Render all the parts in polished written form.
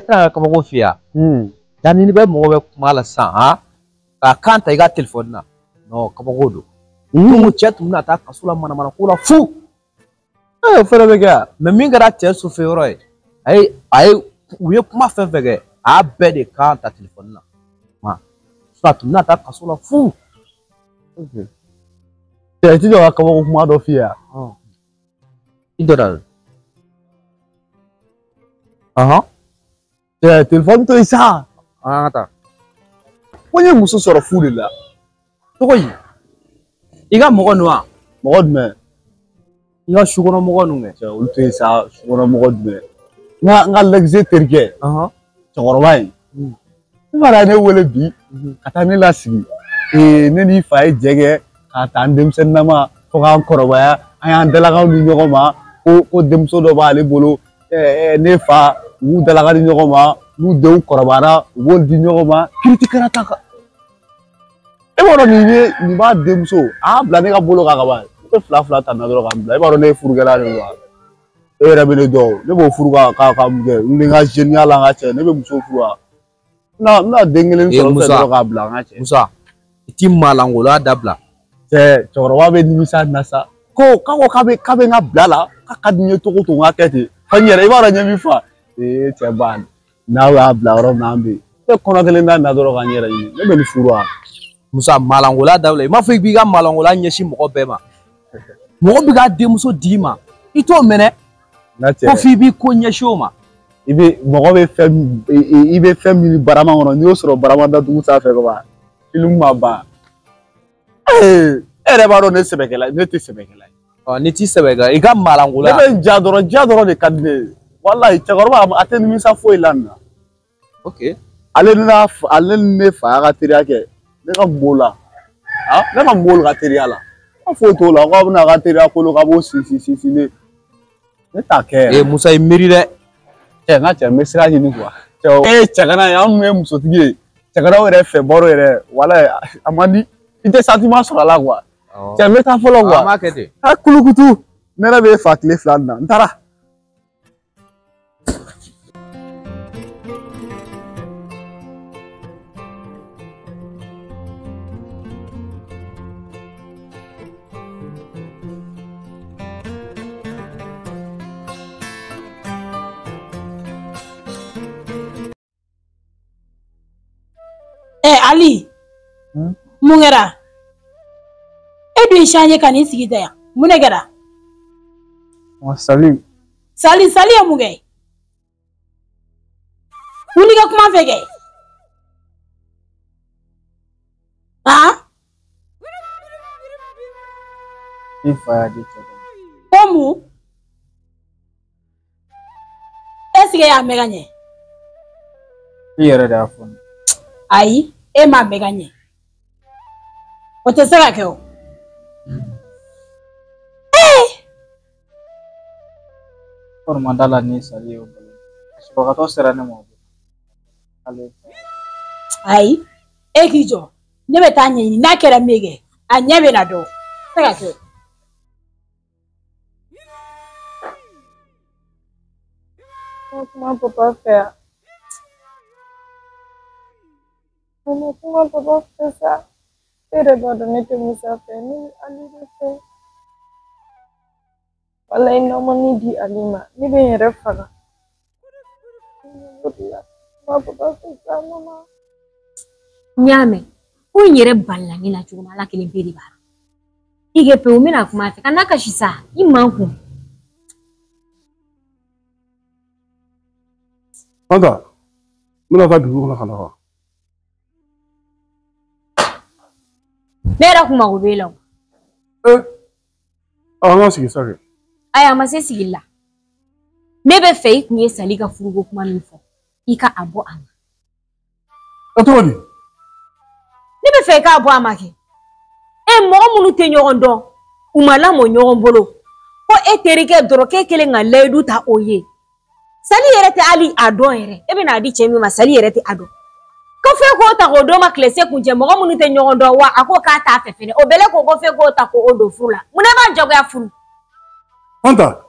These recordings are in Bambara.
Tɛna ka kabako f'i ye. Yanni ni bɛ mɔgɔ bɛ kuma la sisan, han, k'a kan ta i ka telefɔni na, non, kabako don. Donc cɛ tun bɛna taa kaso la manamana ko la fu. Ee, o fɛnɛ bɛ kɛ yan. Mais min kɛra cɛ sofɛ yɔrɔ ye, a ye u ye kuma fɛn fɛn kɛ, a y'a bɛɛ de kan ta telefɔni na. Ma a tun bɛna taa kaso la fu. Cɛ, i ti jɔ ka kabako kuma dɔ f'i ye yan. I dɔnna. Ɔhɔn. Cɛ, telefɔni to yen sa. An ka taa. Ko n ye muso sɔrɔ fu de la. Cogo di? I ka mɔgɔ ninnu wa? Mɔgɔ jumɛn? I ka sukɔnɔ mɔgɔ ninnu kɛ. Cɛ, olu to yen sa, sukɔnɔ mɔgɔ jumɛn? N ka lɛgise terikɛ. Cɛkɔrɔba in. Ne ma ne wele bi ka taa ne lasigi. Ee, ne n'i fa ye jɛ kɛ k'a ta an denmisɛnninnama fo k'an kɔrɔbaya, an y'an dalakanw di ɲɔgɔn ma, ko denmuso dɔ b'ale bolo, ne fa u b'u dalakan di ɲɔgɔn ma, n'u denw kɔrɔbayara u b'olu di ɲɔgɔn ma, kiriti kɛra ta kan. E b'a dɔn nin ye nin b'a denmuso a y'a bila ne ka bolo kan ka ban, ne bɛ fila fila ta na dɔrɔn k'a bila. E b'a dɔn ne ye furukɛla de ye wa? E yɛrɛ bɛ ne dɔn, ne b'o furu ka mun kɛ? N bɛ n ka jeuneya la, n ka cɛ, ne bɛ muso furu wa? N bɛna den kelen sɔrɔ n fɛ dɔrɔn k'a bila n ka cɛ. Musa, i ti maalankolon dabila. Cɛ, cɛkɔrɔba bɛ nimisa na sa. Ko k'a ko k'a bɛ n ka bila la, k'a ka di n ye cogo o cogo n ka kɛ ten. Fo n yɛrɛ, i b'a dɔn ɲɛ min fa. Ee, cɛ ba, n'aw y'a bila yɔrɔ min na, an bɛ yen. Ne kɔnɔ kelen da na dɔrɔn ka n yɛrɛ ɲini. Ne bɛ nin furu wa? Musa, maalankolon dabila. I m'a fɔ i b'i ka maalankolon ɲɛsin mɔgɔ bɛɛ ma. Mɔgɔ bɛ k'a denmuso d'i ma, i t'o minɛ. Ko f'i b'i ko ɲɛsin o ma. I bɛ mɔgɔ bɛ fɛn, i bɛ fɛn min barama kɔnɔ, n'i y'o sɔrɔ barama datugu sanfɛ ka ban, filimu ma ban. Ee, e yɛrɛ b'a dɔn ne sɛbɛkɛla, ne tɛ sɛbɛkɛla ye. Ɔ, n'i ti sɛbɛkɛla, i ka maalankolon. Ne bɛ n ja dɔrɔn, ja dɔrɔn de ka di ne ye. Walayi, cɛkɔrɔba a tɛ nimisa foyi la nin na. Ok. Ale ni ne fa y'a ka teriya kɛ, ne ka mun b'o la? Ne ka mun b'olu ka teriya la? A foyi t'o la, k'a bɛna a ka teriya kolo k'a b'o sinsin ne. Ne t'a kɛ yɛrɛ. Ee, Musa, i miiri dɛ. Cɛ, n ka cɛ, n bɛ sira ɲini kuwa. Cɛ, e ye cɛgana ye, an mun ye musotigi ye. Cɛganaw yɛrɛ fɛ baro yɛrɛ, walayi, a man di. I tɛ sentiment sɔrɔ a la kuwa. Cɛ, n bɛ taa fɔlɔ kuwa. An b'a kɛ ten. A kulukutu, ne yɛrɛ bɛ fa tile 2 nin na, n taara. Ali, mun kɛra? E dun ye siyan ye ka n'i sigi ta yan. Mun de kɛra? Sali. Sali, Sali ye mun kɛ? Wuli ka kuma fɛ kɛ. Han? I fa y'a di cɛ dɔ ma. Ko mun? Est-ce que e y'a mɛn ka ɲɛ? I yɛrɛ de y'a fɔ ne. Ayi, e m'a mɛn ka ɲɛ. O tɛ se ka kɛ o. Ee! Kɔni ma da la ni Sali ye o nkalon. Kasibagatɔ sera ne ma o don. Ale fa. Ayi, e k'i jɔ. Ne bɛ taa ɲɛɲini n'a kɛra min kɛ, a ɲɛ bɛ na dɔn. O tɛ se ka kɛ o. Kuma papa fɛ yan. Mama, kuma papa fɛ sa. E yɛrɛ b'a dɔn ne tɛ Musa fɛ, ne bɛ Ali de fɛ. Walayi, n'aw ma ne di Ali ma, ne bɛ n yɛrɛ faga. Kuma papa fɛ sa, mama. N y'a mɛn ko n yɛrɛ balila ne la cogo min, Ala kelen pe de b'a dɔn. I kɛ pewu, n bɛna kuma a fɛ, kana kasi sa, i man kun. Fanta, n bɛna taa dugu kɔnɔ ka na wa? Ne yɛrɛ kun mago b'e la o. Ee, an ka sigi sa kɛ. Ayi, a ma se sigili la. Ne bɛ fɛ i kun ye Sali ka furuko kuma min fɔ, i ka a bɔ a ma. A cogo di? Ne bɛ fɛ i k'a bɔ a ma kɛ. E mɔgɔ minnu tɛ ɲɔgɔn dɔn, u ma lamɔ ɲɔgɔn bolo, ko e terikɛ dɔrɔn k'e kelen ka layidu ta o ye. Sali yɛrɛ tɛ hali a dɔn yɛrɛ. E bɛna a di cɛ min ma, Sali yɛrɛ tɛ a dɔn. Ko f'e k'o ta k'o d'o ma tile se kun cɛ, mɔgɔ minnu tɛ ɲɔgɔn dɔn, wa a ko k'a t'a fɛ fɛnɛ. O bɛlɛ ko f'e k'o ta k'o don furu la. Mun na e b'a jagoya furu? Fanta,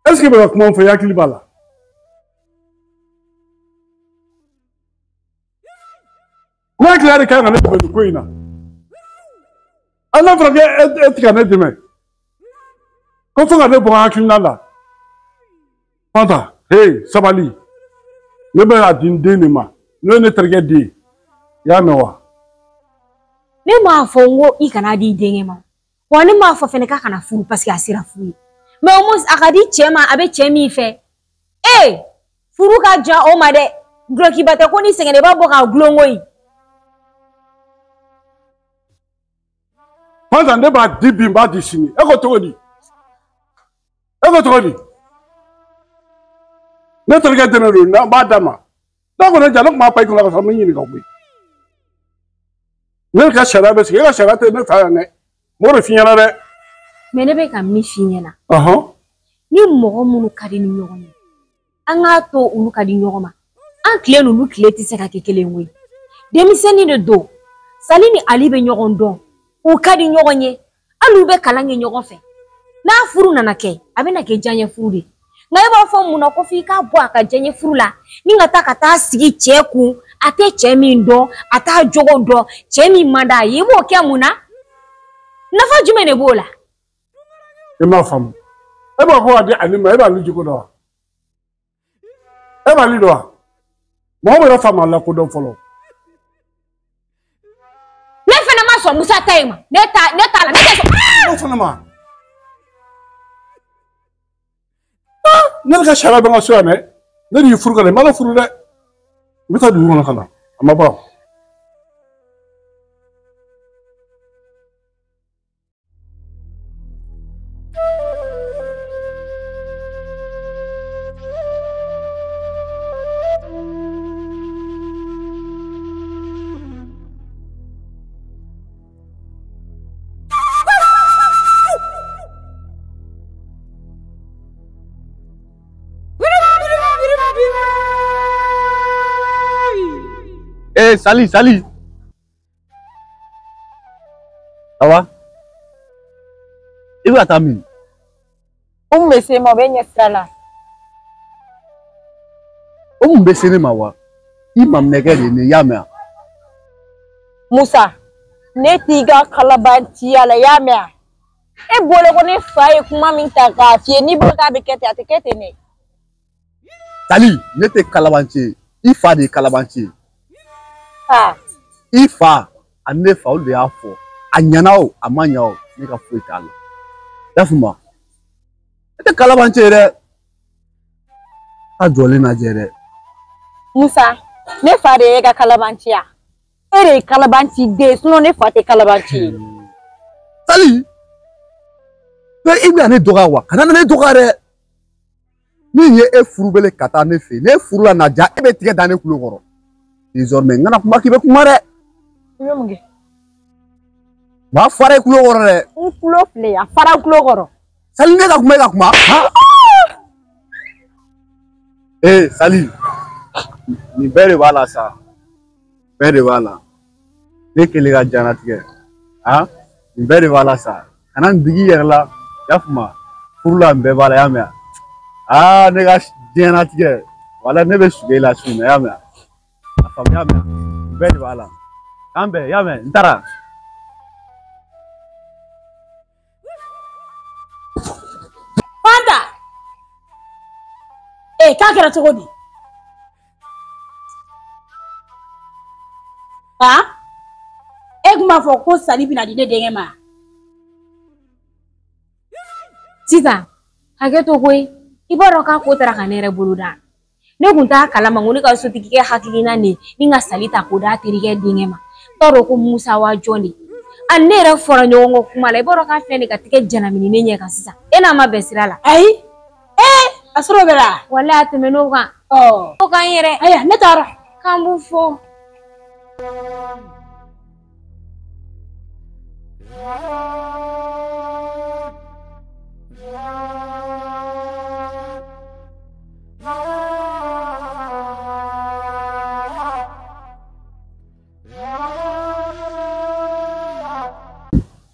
est-ce que bɛ ka kuma n fɛ, i hakili b'a la? Ne hakili de kan ka ne dɛmɛ nin ko in na. Hali n'a fɔra k'e tɛ ka ne dɛmɛ, ko fo ka ne bɔ n hakilina la. Fanta, hey, sabali. Ne bɛ a di n den de ma, n'o ye ne terikɛ den ye. I y'a mɛn wa? Ne m'a fɔ n ko i kana di i denkɛ ma. Wa ne m'a fɔ fɛnɛ k'a kana furu parce que a sera furu ye. Mais au moins a ka di cɛ ma, a bɛ cɛ min fɛ. Ee, furu ka jan o ma dɛ. Dulɔkiba tɛ ko ni sɛgɛnna i b'a bɔ k'a gulon koyi. Fanta, ne b'a di bi, n b'a di sini. E ko cogo di? E ko cogo di? Ne terikɛ den de don, n b'a d'a ma. N'a kɔni ja, ne tun b'a pa i kunna ka sɔrɔ n m'i ɲininka koyi. Ne ka sariya bɛ sigi, e ka sariya tɛ ne fɛ yan dɛ. N b'o de f'i ɲɛna dɛ. Mais ne bɛ ka min f'i ɲɛna. Ni mɔgɔ minnu ka di ni ɲɔgɔn ye, an k'a to olu ka di ɲɔgɔn ma. An tile n'olu tile tɛ se ka kɛ kelen koyi. Denmisɛnnin de don. Sali ni Ali bɛ ɲɔgɔn dɔn. U ka di ɲɔgɔn ye. Hali u bɛ kalan kɛ ɲɔgɔn fɛ. N'a furu nana kɛ, a bɛna kɛ diyaɲɛ furu de ye. Nka e b'a fɔ mun na ko f'i k'a bɔ a ka diyaɲɛ furu la, ni ka taa ka taa sigi cɛ kun, a tɛ cɛ min dɔn, a t'a jogo dɔn, cɛ min man d'a ye, i b'o kɛ mun na? Nafa jumɛn de b'o la? E m'a faamu. E b'a fɔ ka di Ali ma, e b'ale jogo dɔn wa? E b'ale dɔn wa? Mɔgɔ bɛ faamu a la ko dɔn fɔlɔ. Ne fana ma sɔn Musa ta in ma. Ne t'a la, ne tɛ sɔn. Ne fana ma. Ne ka sariya bɛ n ka so yan dɛ. Ne de y'i furu ka na, i ma ne furu dɛ. N bɛ taa dugu kɔnɔ ka na, a ma ban. Eh, Sali, Sali. Ça va? I bɛ ka taa min? O mun bɛ se ma, o bɛ ɲɛ sira la. O mun bɛ se ne ma wa? I maminɛkɛ de ye ne ye, i y'a mɛn wa? Musa, ne t'i ka kalabanciya la, i y'a mɛn wa? E bolo ko ne fa ye kuma min ta k'a f'i ye, n'i bolo k'a bɛ kɛ ten, a tɛ kɛ ten dɛ. Sali, ne tɛ kalabanci ye, i fa de ye kalabanci ye. I fa ani ne fa, olu de y'a fɔ. A ɲɛna o, a ma ɲa o, ne ka foyi t'a la. I y'a faamu wa? Ne tɛ kalabanci ye dɛ. A jɔlen lajɛ dɛ. Musa, ne fa de ye e ka kalabanciya. E de ye kalabanci den ye, sinon ne fa tɛ kalabanci ye. Sali, i bɛna ne dɔgɔya wa? Kana na ne dɔgɔya dɛ. Min ye e furubele ka taa ne fɛ yen, ne furu la na ja, e bɛ tigɛ da ne kulo kɔrɔ. Désormais, n kana kuma k'i bɛ kuma dɛ. I bɛ mun kɛ? N b'a fara i kulo kɔrɔ dɛ. N kulo filɛ, a fara n kulo kɔrɔ. Sali, ne ka kuma, e ka kuma. Ee Sali, nin bɛɛ de b'a la sa. Bɛɛ de b'a la. Ne kelen ka diɲɛlatigɛ. Han? Nin bɛɛ de b'a la sa. Kana nin digi i yɛrɛ la. I y'a faamu wa? Furu la nin bɛɛ b'a la, i y'a mɛn wa? Aa, ne ka diɲɛlatigɛ. Wala ne bɛ sugu e la su in na, i y'a mɛn wa? A faamuya mɛn, bɛɛ de b'a la. K'an bɛn, i y'a mɛn, n taara. Fanta! Ee, k'a kɛra cogo di? Han? E tun b'a fɔ ko Sali bɛna di ne denkɛ ma? Sisan, hakɛ to koyi. I b'a dɔn k'a ko taara ka ne yɛrɛ bolo da. Ne kun t'a kalama ko ne ka sotigikɛ hakilina de ni ka Sali ta k'o d'a terikɛ denkɛ ma. N t'a dɔn ko Musa wa jɔn de. Ani ne yɛrɛ fɔra ɲɔgɔn kɔ kuma la, i b'a dɔn k'a filɛ nin ka tigɛ jalami ne ɲɛ kan sisan. E n'a ma bɛn sira la. Ayi. Ee, a sɔrɔ o bɛ la. Walayi a tɛmɛn'o kan. Ɔ. O kan yɛrɛ. Ayiwa, ne taara. K'an b'u fo.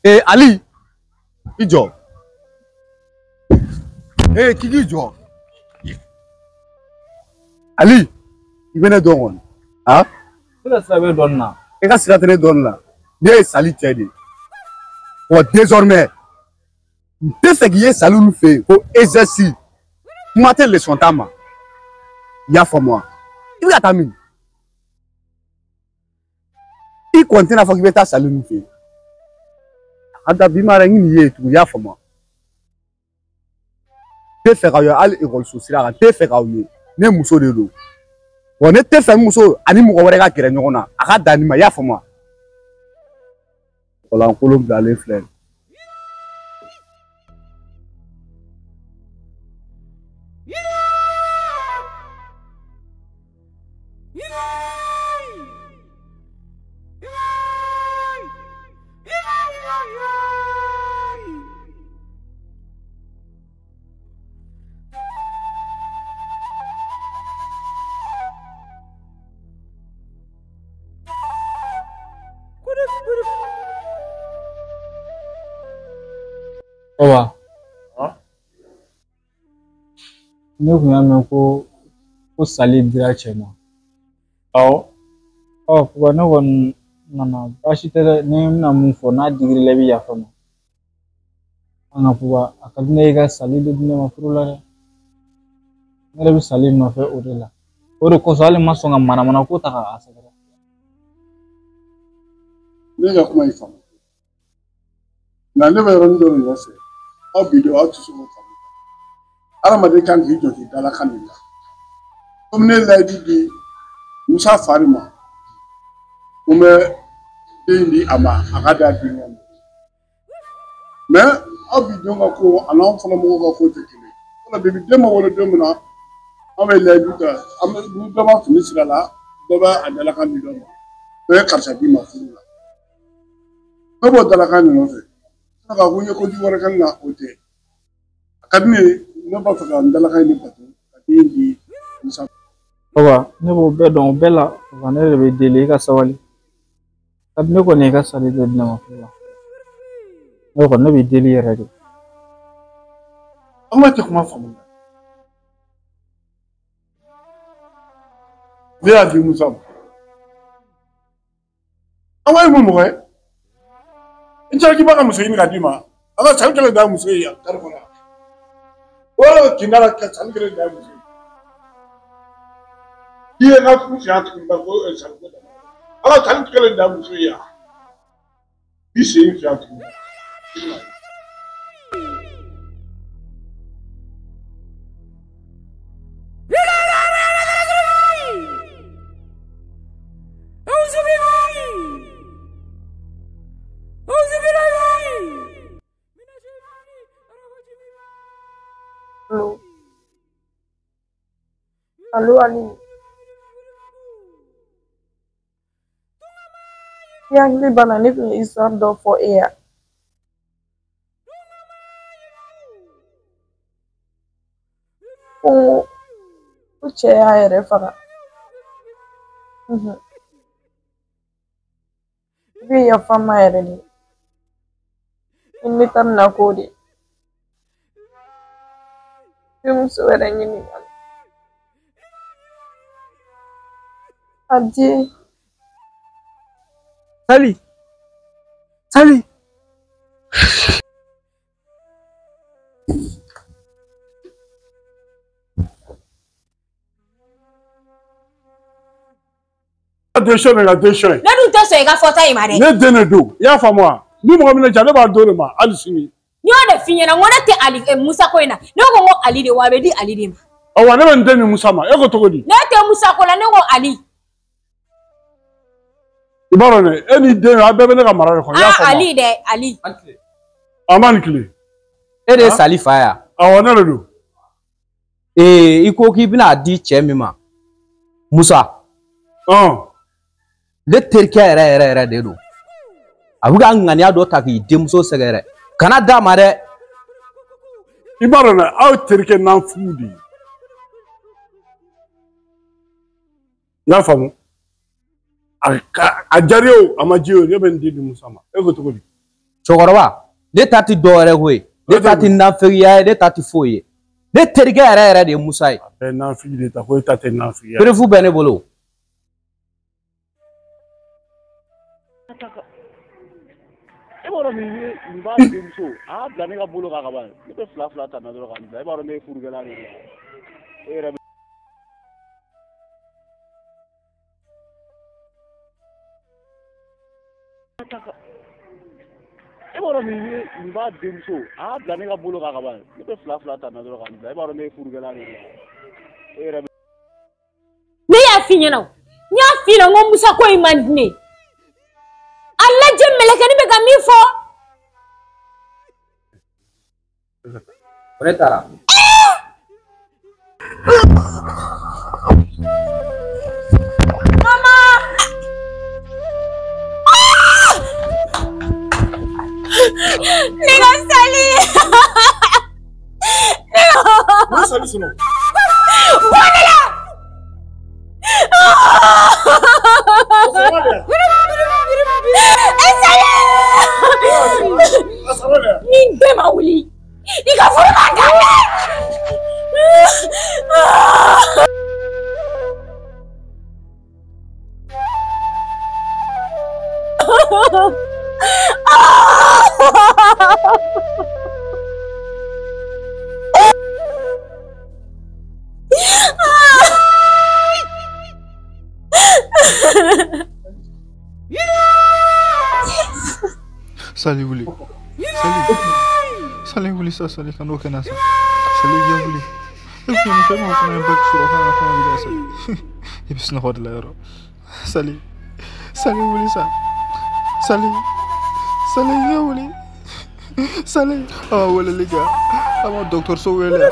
Eh Ali, i jɔ. Eh k'i k'i jɔ. Ali, i bɛ ne dɔn kɔni. Han? Ne ka sira bɛ dɔn na. E ka sira tɛ ne dɔɔnin la. Ne ye Sali cɛ de ye. Wa désormais, n tɛ fɛ k'i ye Sali ninnu fɛ yen ko exercice. Kuma tɛ leçon ta ma. I y'a faamu wa? I bɛ ka taa min? I kɔni tɛna fɔ k'i bɛ taa Sali ninnu fɛ yen. A ka da bi ma yɛrɛ n n'i ye tugun, i y'a faamu wa? N tɛ fɛ k'aw ye hali ekɔliso sira kan, n tɛ fɛ k'aw ye. Ne muso de don. Wa ne tɛ fɛ n muso ani mɔgɔ wɛrɛ ka gɛrɛ ɲɔgɔn na. A ka dan nin ma, i y'a faamu wa? Kɔlankolon bilalen filɛ. Baba, ne kun y'a mɛn ko Sali dira cɛ ma. Awɔ. Ɔ Papa, ne kɔni nana baasi tɛ dɛ, ni n bɛna mun fɔ n'a digir'i la i bɛ yafa n ma. Nka Papa, a ka di ne ye ka Sali de di ne ma furu la dɛ. Ne yɛrɛ bɛ Sali nɔfɛ o de la. O de kosɔn hali n ma sɔn ka manamana ko ta k'a sɛgɛrɛ. Ne ka kuma in faamu. Nka ne bɛ yɔrɔnin dɔ de nɔfɛ. Aw bi don aw tɛ se k'o faamu. Hadamaden kan k'i jɔ k'i dalakan de la. Komi ne ye layidu di Musa fa de ma, ko n bɛ den di a ma, a ka di a denkɛ ma. Mɛ aw bi denw ka ko a n'anw fɔlɔ mɔgɔw ka ko tɛ kelen ye. Fɔlɔ depi den ma wolo don min na, an bɛ layidu ta, an bɛ ni dɔ ma fini siri a la, dɔ bɛ a dalakan di dɔ ma. Dɔ ye karisa d'i ma furu la. Ne b'o dalakan de nɔfɛ. K'a ko n ye kojugu wɛrɛ kɛ n na, o tɛ. A ka di ne ye, ne b'a fɛ ka n dalakan in de bato ka den di Musa. Papa, ne b'o bɛɛ dɔn, o bɛɛ la, papa, ne de bɛ deli i ka sabali. Ka di ne kɔni ye i ka Sali de di ne ma furu la. Ne kɔni ne b'i deli yɛrɛ de. An ka tɛ kuma faamu. Ne y'a di Musa ma. An ka ye mun mɔgɔ ye? I taara k'i b'a ka muso ɲini k'a d'i ma. A ka Sali kelen da muso ye yan kari kɔnɔ. O yɔrɔ kinda la ka Sali kelen da muso ye. I ye n ka furu siɲɛ tuguni ba ko Sali ko dama. A ka Sali kelen da muso ye yan. I sen fila tuguni. Allo. Allo Ali. I hakili b'a la ne tun ye histoire dɔ fɔ e ye. Ko cɛ y'a yɛrɛ faga. I bɛ yafa n ma yɛrɛ de. I ni ne ta bɛna k'o de ye. I bɛ muso wɛrɛ ɲini ka na. Adieu. Sali. Sali. Décision de la décision. Ne dun tɛ sɔn i ka fɔta in ma dɛ. Ne den de don, i y'a faamu wa? Ni mɔgɔ min ne ja, ne b'a d'o de ma hali sini. N y'o de f'i ɲɛna, n ko ne tɛ Ali Musa ko in na. Ne ko n ko Ali de wa, a bɛ di Ali de ma. Awa, ne bɛ n den di Musa ma, e ko cogo di? Ne tɛ Musa ko la, ne ko Ali. I b'a dɔn dɛ, e n'i den aw bɛɛ bɛ ne ka mara de kɔnɔ, i y'a faamu wa? Ali dɛ, Ali. A ma nin tile. E de ye Sali fa ye wa? Awɔ, ne de don. I ko k'i bɛna di cɛ min ma, Musa. Ne terikɛ yɛrɛ yɛrɛ yɛrɛ de don. A bɛ ka ŋaniya dɔ ta k'i denmuso sɛgɛrɛ. Kana d'a ma dɛ. I b'a dɔn dɛ, aw terikɛ n'an fu de ye. I y'a faamu? A diyara ye o, a ma diya ye o, ne bɛ n den di Musa ma. E ko cogo di? Cɛkɔrɔba, ne ta ti dɔwɛrɛ ko ye. Ne ta ti nafigiya ye, ne ta ti foyi ye. Ne terikɛ yɛrɛ yɛrɛ de ye Musa ye. A bɛɛ nafigi de ta, ko e ta tɛ nafigiya ye. Preuve bɛ ne bolo. b'a dɔn nin b'a denmuso a y'a bila ne ka bolo kan ka ban ne bɛ fila fila ta na dɔrɔn ka nin bila e b'a dɔn ne ye furukɛla de ye e yɛrɛ. E b'a dɔn nin b'a denmuso a y'a bila ne ka bolo kan ka ban ne bɛ fila fila ta na dɔrɔn ka nin bila e b'a dɔn ne ye furukɛla de ye e yɛrɛ. Ne y'a f'i ɲɛna o n y'a f'i ɲɛna n ko Musa ko in man di ne ye a lajɛ mɛlɛkɛnin bɛ ka min fɔ. O ne taara. Mama. Ne ka sali. Ne sali sɔrɔ. Bɔ ne la. Ni bɛɛ ma wuli i ka furu ma daminɛ. Sali wuli. Sali. Sali wuli sa sali ka n'o kɛ na sa. Sali ya wuli. E kun ye mun fɔ e ma ko n'an ye bac sɔrɔ k'an ka kɔnɔ wuli Sali. I bɛ sunɔgɔ de la yɔrɔ. Sali. Sali wuli sa. Sali. Sali ya wuli. Sali. A ma weleli kɛ. A ma dɔgɔtɔrɔso wele.